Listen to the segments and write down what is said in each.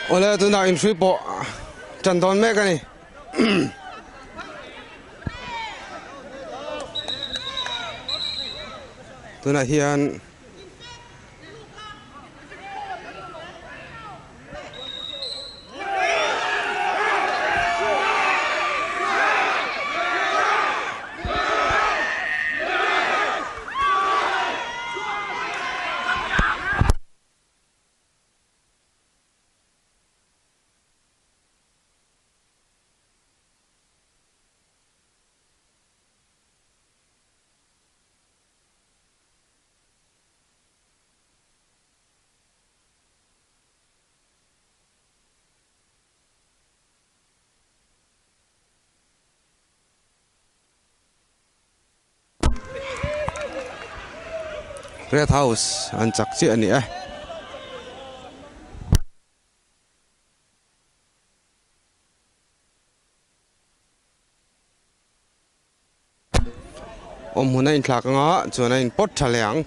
Awle tunah inhrui pawh tan dawn mek a ni. Tunah hian. Red House an chak chiah a ni e. Awm hmun a inthlak anga chuan a inpawt tha leh ang.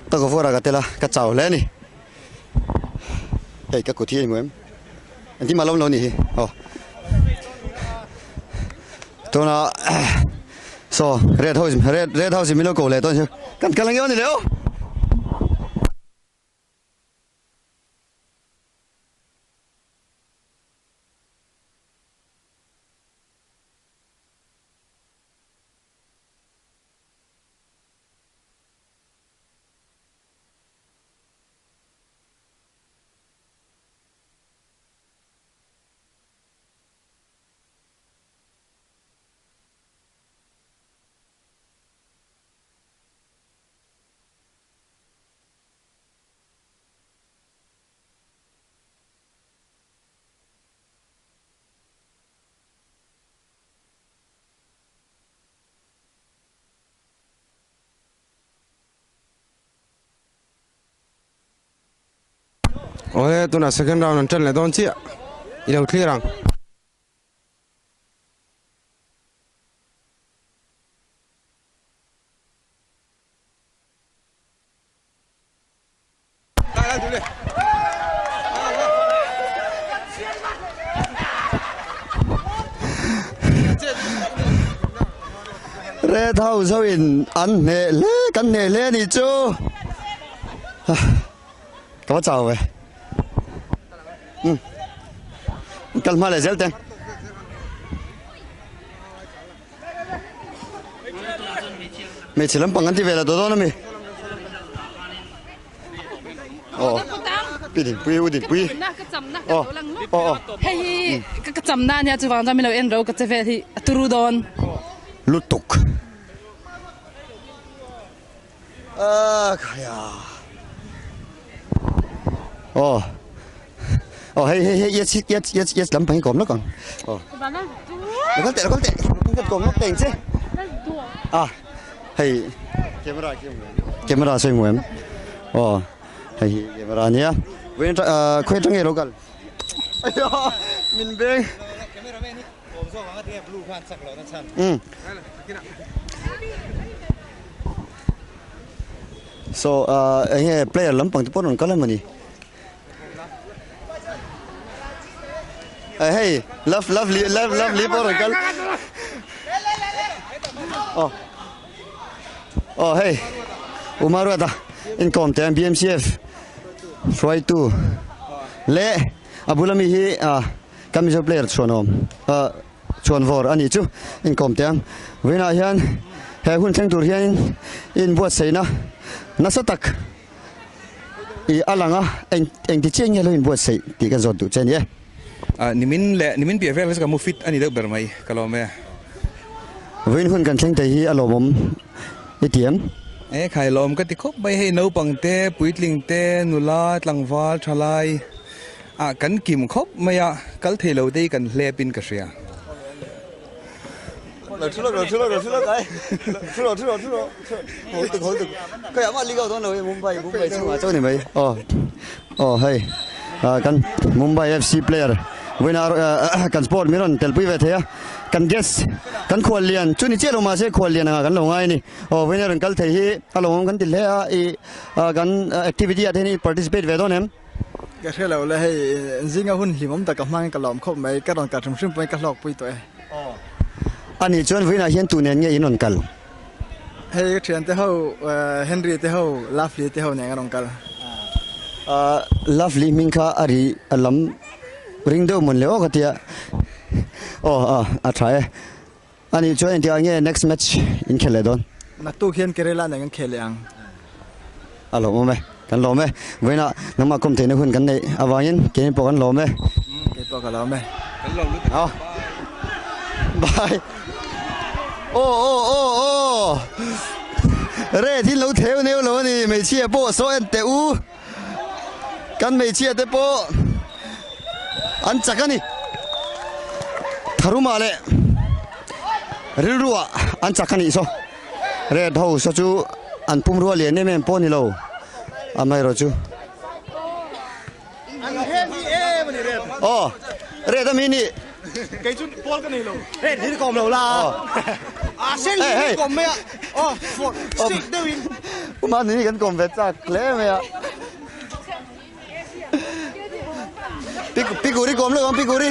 Ka kawvawr ah ka tel a, ka chau hle a ni. Hei ka kut hi a inhmu em? Engtin mah a lo lo ni hi aw. Tuna saw red house red red house in min lo ko leh dawn hi kan kal ang em a ni le aw. Awle tunah second round an tan leh dawn chiah i lo thlir ang. Red House ho in an hneh hle kan hneh hle a nih chu ka va chau ve um kal hma leh zel teng. Hmeichhe lampang an ti ve la dawn ami? Aw Pi Dinpui U Dinpui aw aw aw Hei hi ka chamna ania chuvang chuan min lo en ro ka che vel hi a turu dawn. Lutuk. Ah khaya. Aw aw hei hei hei yes yes yes yes lampang hi kawm lawk ang. Aw. Lo kal teh lo kal teh kan kawm lawk teh ang che. Ah hei camera khi camera sawi hmu em? Aw hei hi camera ania. Vawiin atang ah khawi atang nge lo kal? Min beng. Umm. So ah eng nge player lampang te pawh rawn kal em a ni? Eh hei love lovely love lovely pawh rawn kal aw aw hei Umaruata inkawm te BMCF hruaitu leh a bula mi hi ah kan Mizo player chhuanawm ah chhuanvawr a nih chu inkawm te ang vawiinah hian he hun thleng tur hianin inbuatsaihna nasa tak I a lang a, eng engti chiah nge lo inbuatsaih tih ka zawt duh che a ni e. Nimin leh nimin piah vel kha chu ka mu fit a ni deuh ber mai, ka lawm e. Vawiin hun kan thleng thei hi a lawmawm i ti em? E khai lawm ka ti khawp mai, hei naupang te, puitling te, nula, tlangval, thalai ah kan kim khawp mai a, kal thei lo te hi kan hlep in ka hria. Lo thu lawk, lo thu lawk, lo thu lawk ai. Thu rawh, thu rawh, thu rawh. Ho tuk, ho tuk. Khawiah mah league out dawn lo hei Mumbai, Mumbai chhungah chaw ni mai. Aw, aw hei kan Mumbai FC player vawiina kan sport min rawn telpui ve thei a. Kan guest, kan khuallian chu ni chiah lo mahse khuallian angah kan lo ngai a ni. Aw vawiina rawn kal thei hi a lawmawm kan ti hle a, i kan activity ah te hian i participate ve dawn em? Ka hre lo le, hei zinga hun hlimawm tak ka hmang ka lawm khawp mai, ka rawn kal hrim hrim pawhin ka hlawkpui tawh e. Aw, ani chuan vawiinah hian tu nen nge in rawn kal? Hei ka thiante ho, Henry te ho, Lovely te ho nen ka rawn kal. Lovely hming kha a ri a lam ring deuh mawn le aw ka tia. Aw, a tha e. Ani chuan engtikah nge next match in khel leh dawn? Naktuk hian Kerala nen kan khel leh ang. A lawmawm e, kan lawm e. Vawiinah nangmah kawm theihna hun kan neih avangin keini pawh kan lawm e. Kei pawh ka lawm e. Kan lawm lutuk. Aw. Bye. Aw aw aw aw. Red hi lo theu neu lo a ni, hmeichhia pawh saw en teh u. Kan hmeichhia te pawh an chak a ni. Tharumah leh rilruah an chak a nih saw. Red ho saw chu an pumrua lian em em pawh a ni lo. Amaherawhchu. Aw Red ami nih. Kei chu pawl ka nei lo. Red hi kawm lo la. A sen hi kawm mai a. Aw for stick deuh in. Uma ni kan kawm ve chak hle mai a. Pikuri kawm lo ang pikuri.